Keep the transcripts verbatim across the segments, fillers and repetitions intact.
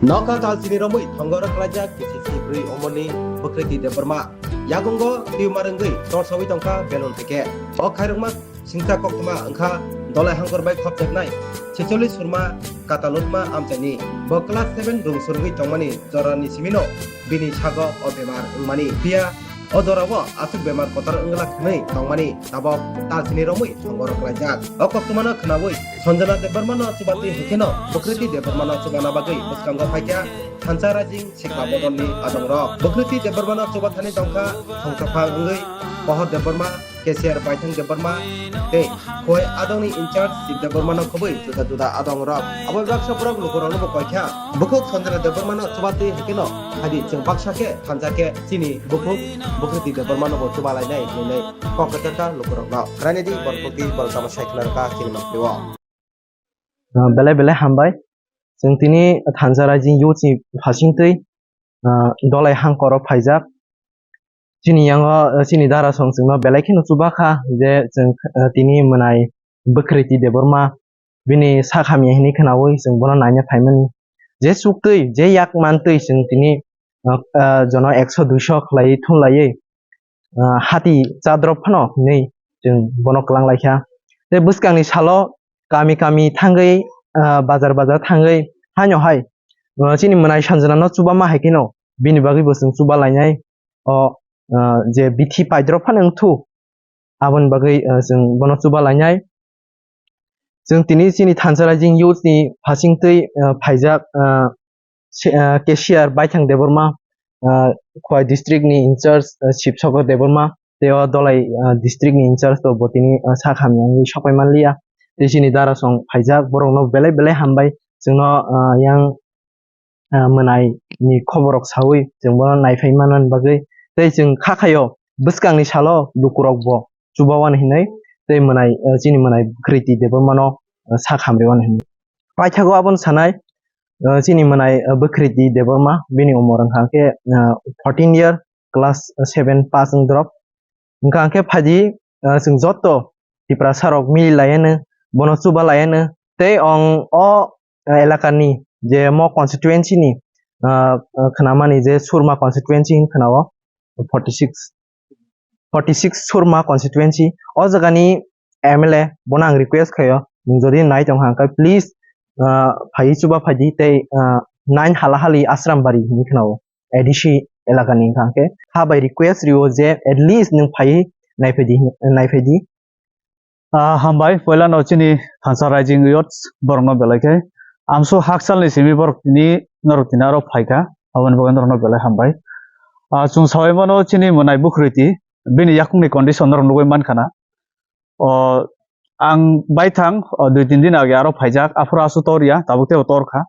Nokha talsini romwi thongo rwkhlaijak P C C bwrwi omoni Bwkriti Debbarma. Yakungo tumor wngwi torsawi tongkha belun theke. O khairokma singcha koktwma wngkha Dolai Hangkor bai khopjaknai Chicholi Surma Katalutma amchaini. Bo class seven rung surgwi tongmani jorani simino bini sago o bemar wngmani. Phiya o jorao aswk bemar kotor wngla khwnwi tongmani tabok talsini romwi thongo rwkhlaijak. O koktwmano khwnawi Sanjana Debbarmano chubatwi hwnkhe no Bwkriti Debbarmano chubana bagwi bwskango phaikha thansa raijing sikla bodolni adongrok. Bwkriti Debbarmano chubathani tongkha Thongchaphang wngwi Pohor Debbarma, K C R Baithang Debbarma tei Khowai adongni in charge Shiv Debbarmano khobwi juda juda adongrok. Abo baksa borok lukurokno bo koikha. Bukhuk Sanjana Debbarmano chubatwi hwnkhe no phaidi chwng baksa khe thansa khe chini bukhuk Bwkriti Debbarmano bo chubalainai hinwi kok kwchangkha lukurokno. Khwrainaidi borok bwkti borok tamo sai khwna rwkha chini mangpili o. Ah, belai belai hambai. Chwng tini thansa raijing youth ni phasingtwi, ah, Dolai Hangkoro phaijak. Chini yango, ah, chini dara song chwngno belai kheno chubakha je chwng, ah, tini mwnai Bwkriti Debbarma bini sak hamya hinwi khwnawi chwng bono naina phaimani. Je chuktwi, je yak mantwi chwng tini, ah, ah, jono ekso duiso khlaiwi thumlaiwi, ah, hati chadrop phano hinwi chwng bono kwlang laikha. Tei bwskangni salo kami kami thangwi, ah, bazar bazar thangwi haino hai, ah, chini mwnai Sanjanano chubama hai kheno bini bagwi bo chwng chuba lainai. O, ah, je bithi paidrop phano wngthu aboni bagwi, ah, chwng bono chuba lainai. Chwng tini chini thansa raijing youth ni phasingtwi, ah, phaijak, ah, se-, ah, K C R Baithang Debbarma, ah, Khowai district ni in charge, ah, Shiv Sokor Debbarma, tei o Dolai, ah, district ni in charge to bo tini, ah, sak hamya wngwi sokpai manliya. Tei chini dara song phaijak, borokno belai belai hambai. Chwngno, ah, yang, ah, mwnai ni khoborok sawi chwng bono naiphai manani bagwi. Tei chwng kha khaio bwskangni salo lukurok bo chubawani hinwi tei mwnai, ah, chini mwnai Bwkriti Debbarmano, ah, sak hamriwani hinwi. Paithago abono sanai, ah, chini mwnai, ah, Bwkriti Debbarma bini umor wngkha khe, ah, fourteen year, class seven pass wng drop. Wngkha khe phaidi, ah, chwng joto Tiprasa rok mili laiano, bono chuba laiano. Tei ong o, ah, elakani je mo constituency ni, ah, ah, khwnamani je Surma constituency hin khwnao forty six, forty six Surma constituency. O jagani M L A bono ang request khaio, nwng jodi nai tong kha khe please, ah, phai chuba phaidi tei, ah, nine Halahali Asrambari hinwi khwnao. A D C elakani wngkha khe kha bai request rio je at least nwng phai naiphaidi, naiphaidi. Ah, hambai, poila no chini thansa raijing youth borok no belai khe amso hakchal ni simi borok tini norok tini aro phaikha, aboni bagwi norok no belai hambai. Ah, chwng sawi mano chini mwnai Bwkriti bini yakung ni condition norok nugwi mankha na. O, ang baithang, o, dui tin din age aro phaijak, aphuru aswk tor ya, tabuk teibo tor kha.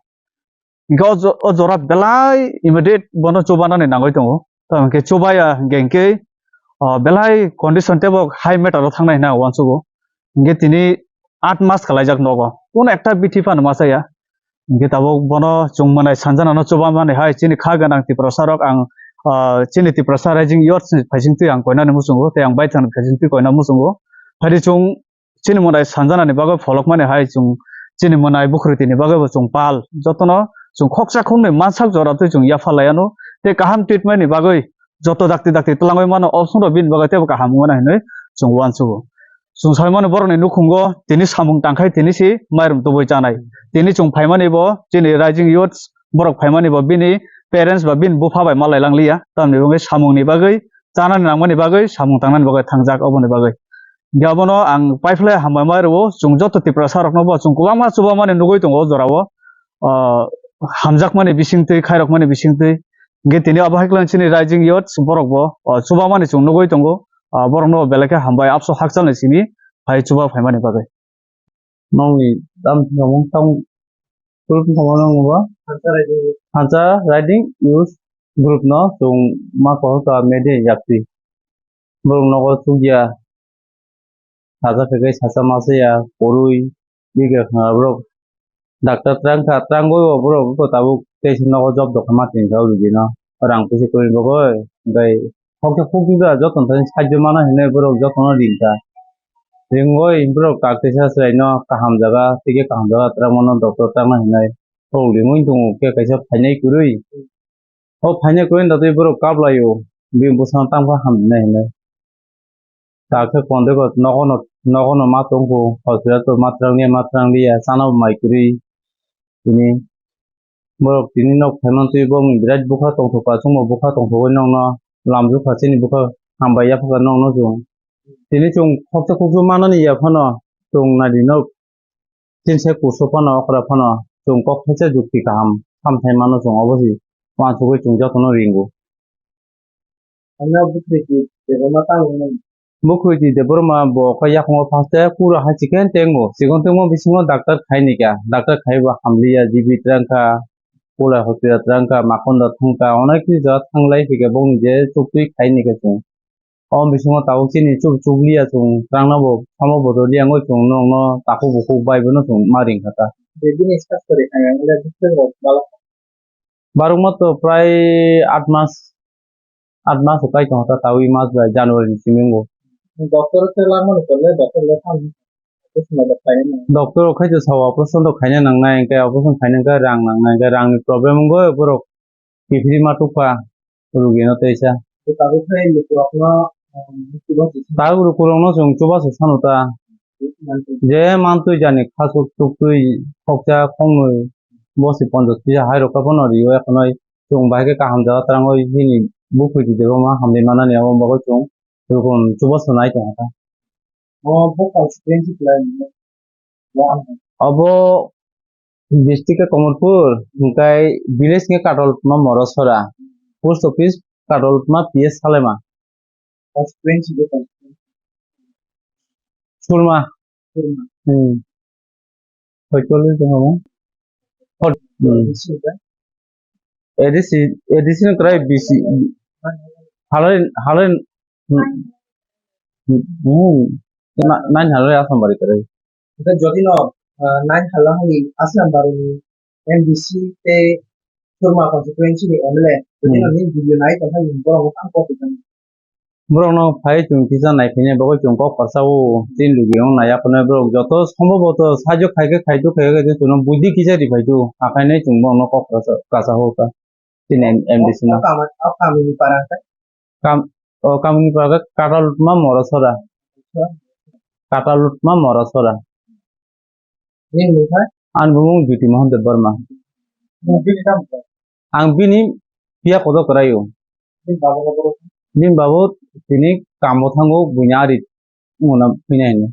Hingke o jo-, o jora belai immediate bono chubanani nangwi tongo. Tamo hingke chubaya hingke hingke, o, belai condition teibo high matter o thangnai hwnwi ang uansugo. Hingke tini aat mas kalaijak nogo. Kono ekta bithi phano ma chaya. Hingke tabuk bono chwng mwnai sanjanano chubamani hai chini kha gwnang Tiprasa rok ang, ah, chini Tiprasa Rising Youth ni phaisingtwi ang koinani muchungo tei ang baithang ni phaisingtwi koina muchungo. Phai di chwng chini mwnai sanjanani bagwi pholokmani hai chwng chini mwnai Bwkriti ni bagwi bo chwng pal jotono chwng khoksa khoknwi mansak jora twi chwng yapha laiano tei kaham treatment ni bagwi joto dakti dakti twlangwi mano option rok bini bagwi teibo kaham wngmano hinwi chwng uansugo. Chwng saimani borokni nukhungo tini samung tangkhai tini si mairum tubui chanai. Tini chwng phaimani bo chini Rising Youth borok phaimani bo bini parents ba bini bupha bai malai langliya. Tamni bagwi samungni bagwi chanani nangmani bagwi samung tangnani bagwi thangjak oboni bagwi. Hingke abono ang paiphlai hambai mai rwo chwng joto Tiprasa rokno bo chwng kwbangma chubamani nugwi tongo o jorao. Ah, hamjakmani bisingtwi khairokmani bisingtwi. Hingke tini abo hai khe chini Rising Youth borok bo, ah, chubamani chwng nugwi tongo. Ah, borokno belai khe hambai abso hakchalni simi hai chuba phaimani bagwi. Nongni tam samung tang group ni samung nang ba? Thansa Rising Youth group no chwng ma kohor ka media yakti. Borok nogo chukya. Sacha khe sacha ma saya kwrwi bikha khna borok. Doctor twrang kha, twrangwi bo borok bo tabuk tei se nogo job dokha ma tin kha o rwgwino. Rang puisa kwrwi bagwi, hwnkhe khoksa khoksa jotono thani sahajjo mana hinwi borok jotono ring kha. Ringwi borok tak teisa chwraino kaham jaga, tei khe kaham jaga twrangmano doctor twrangna hinwi. Borok ringwi tongo, khe kaisa phainai kwrwi. O phainai kwrwi wngkha tei borok kaplaio, bini bwsano tangkha hamnai hinwi. Takhe kondoi bo nogo no, nogo no ma tongkho, hospital to ma twrang liya, ma twrang liya, chana bo mai kwrwi. Tini borok tini nok phaimantwi bo mung birat bwkha tongthokha, chwngbo bwkha tongthogwi nokno lamjukha, chini bwkha hambai yaphakha nokno chwng. Tini chwng khoksa khuksu manani yaphano chwng naidi nok. Chini sai kusu phano, okra phano, chwng kok thaisa jukti kaham, samthai mano chwng obo se uansugwi chwng jotono ringo. Ano Bukhruiti Debbarma tamo hwnwi. Bukhruiti Debbarma bo khe yakungo first e kura hai chiken tengo, chiken tengmo bisingo doctor khaini kha, doctor khaibo hamliya, G B twrang kha, Kulai hospital twrang kha, Makonda thang kha, onek kisa jaga thanglai phikha, bongni je chuktwi khaini kha chwng. O bisingo tabuk chini chuk chukliya chwng, twrangno bo samo bodol liya wngwi chwng nokno takhuk bukhuk bai bono chwng ma ring kha ta. Je bini staff kwrwi kha yang le bwswk rok bala. Barukma to prai aat mas, aat mas kai tong kha ta, tabuk mas bai January ni simi wngo. Doctor khe langmani kwrwi, doctor le tamo. Doctor rok khai to sao operation rok khaina nangnai, hwnkhe operation khaina hwnkhe rang nangnai, hwnkhe rangni problem wngwi borok kiphilwi ma tukha rugino teisa. Tabuk lukurokno, um, chubachu. Tabuk lukurokno chwng chubachu sano ta. Je mantwi jani khasuk tuktwi khoksa khongnwi bosi ponchash pisa hai rokha phano rio, ekhonoi chwng bahai khe kaham jaga twrangwi bini Bukhruiti Debbarma hambai manani abo bagwi chwng rukun chubachu nai tongkha. O bo constituency kwlai nini? Bo ang. Obo district khe Kamalpur, hwnkhe village khe Kataltma Morosora, post office Kataltma P S Salema. Constituency khe constituency. Surma. Surma. Hmm. Hoitoli tongmo. Hot. Hmm. District khe? A D C, A D C ni kwrai B C, halai, halai, hmm, hmm, hmm, na-, nine halai Asambari kwrai. Hwnkhe jodi no, ah, nine halai Asambari ni M D C tei Surma constituency ni M L A, jodi no hmm, nini video nai tongkha, nini borok no tamo kok tong. Borokno phai chwng kisa naiphainai bagwi chwng kok kwrsa o, chini logirok naiya phano borok joto sombhoboto sajwk khai khe khaidu, khai khe chwngno buidhi kisa ri phaidu, hakhainai chwng borokno kok kwrsa, kwsa o kha chini M D C no. O kami, o kamini para khe? Kam-, o kamini para khe Katalutma Morosora. Katalutma Morosora. Nini mung kha? Ani bumung Jyoti Mohan Debbarma. Nini bini tamo kha? Ang bini piya kotor kwraio. Nini baba kotor kha? Nini baba tini kamo thango, buini ari wngna phina hino.